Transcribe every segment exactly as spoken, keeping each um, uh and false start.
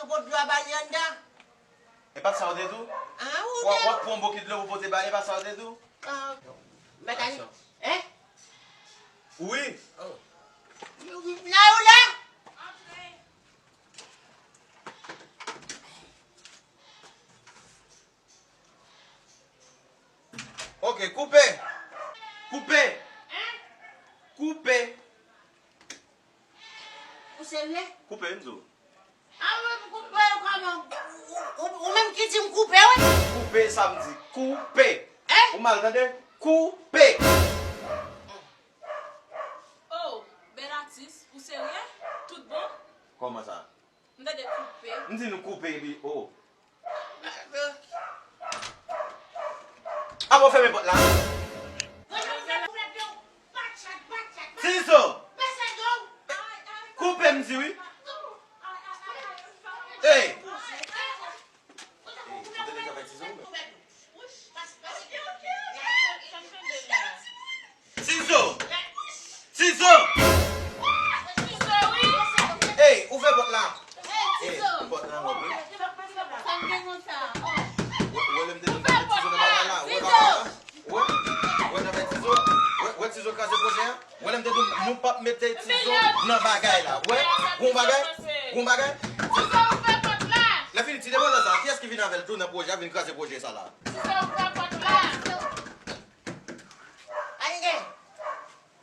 Yon pot dlo a ba li anndan. E pa sa w te di w? Ah, ou W ap, w ap pran yon bokit dlo pou pote ba li, e pa sa w te di w? Ah, bagay. Hein? Wi. La ou la? Ok, koupe. Koupe. Koupe. Ou serye? Koupe, m di w. Ah, ou menm koupe yo kòman? Ou, ou, ou menm ki di m koupe, wi. Koupe, sa m di. Koupe. Hein? Ou mal tande? Koupe. Oh, bèl atis, ou serye? Tout bon? Kòman sa? M tande koupe. M di nou koupe, epi, oh. Apa w fèmen pòt la? Sizo! Koupe m di wi. Ey! Sizo! Sizo! Ey, ouvè pòt la! Ey, pòt la lòk wi. Wè, wè lè m te di w m t ap met Tizo nan bagay la. Wè bagay la. Wè, wè nan men Tizo. Wè, wè Tizo kraze pwojè a. Wè lè m te di w nou p ap mete Tizo nan bagay la. Wè, gon bagay, gon bagay. Lè fini ti depandan sa, kiyès ki vin avè l tou nan pwojè a, vin kraze pwojè sa la? Anyen.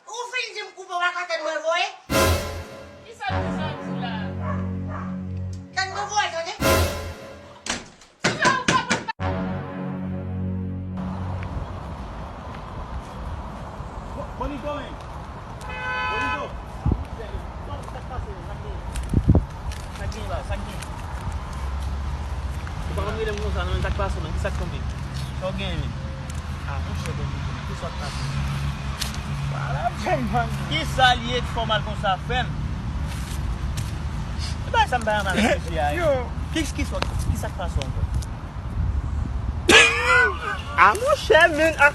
Ou fin di m koupe w ak antèn mwen voye? Kisa w di sa w di la? Tèt mwen voye, tande? Kisa w fè pou Bonito, men. Bonito. Sa k pase? Sa k gen? Sa k gen la? Sa k gen? Ou pa konn rele m konsa, non, men sa k pase, men? Kisa k tonbe? Sa w genyen, men? Ah, monchè, Bonito, men, kisa k pase? Pale avè m, man. Kisa l ye k fè w mal konsa, frè m? E bagay sa m pa renmen avèk mesye a, yo. Kis, kis, kisa k pase ankò? Ah, monchè, men, ah,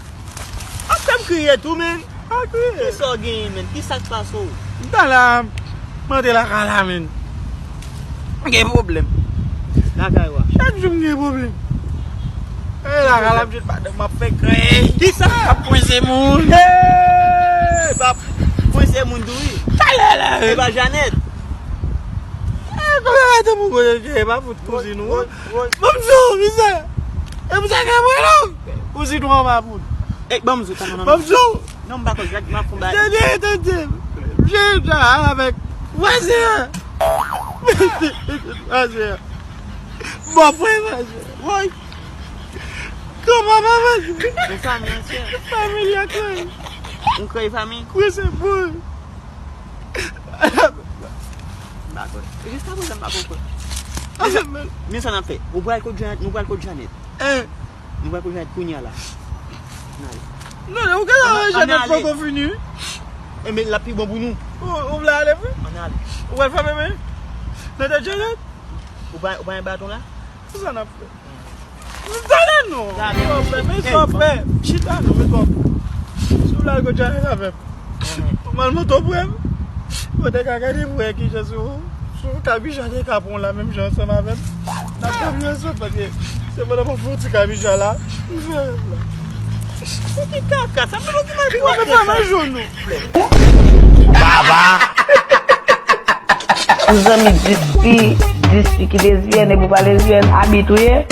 ap fè m kriye tou, men. Pa kriye. Kisa w genyen, men? Kisa k pase w? M ta la, m antre lakay la, men. M gen pwoblèm. Lakay w a? Chak jou m gen pwoblèm. E lakay la, m jwenn madanm m ap fè krèy. Kisa? Ap kwense moun. Hey! Ap kwense moun tou, wi. Talè la, men. E pa Janèt? E, kòman madanm ou konnen ke e pa fout kouzin ou? Woy, woy. Ban m di w, mizè. E pou sa ke mwen la. Ou si twa pa pou. Ey, ban m di w, ban m di w. Non, m pa konn, gad, m ap fon bagay. Tande, tande. Msye ta avèk vwazen an. Vwazen an. Bòfrè vwazen an. Woy. Granpapa vwazen an. Yon fanmi antye. Fanmi li a kreye. Yon kreye fanmi. Wi, se bon. M pa kwè. Jiska prezan, m pa ko kwè. Men sa n ap fè. Ou pral kot Janèt, nou pral kot Janèt. Hein? Nou pral kot Janèt kounye a la. N ale. Non, non, ou gentan wè Janèt poko fini. Enben, l ap pi bon pou nou. Ou, ou vle ale vre? Ann ale. Ou pral fèmen men? Nan tèt Janèt? Ou pa, ou pa gen baton la? Kisa n ap fè? Tande non. Yo, frè, men sa w fè. Chita non, men sa w fè. Si w la, gwo djayè avè m. Ou mal monte w prè m. Ou te ka gade pou wè kijan sou, sou kabija te ka pran w la menm jan ansanm avè m. N ap dòmi ansanm paske se pandan m ap fè yon ti kabija la. M fè rèv la. Ou ki kaka, sa m pa ki mal pou w fè sa. Baba. Pou zanmi dis fi, dis fi ki lezyèn, epi w pa lezyèn, abit ou ye?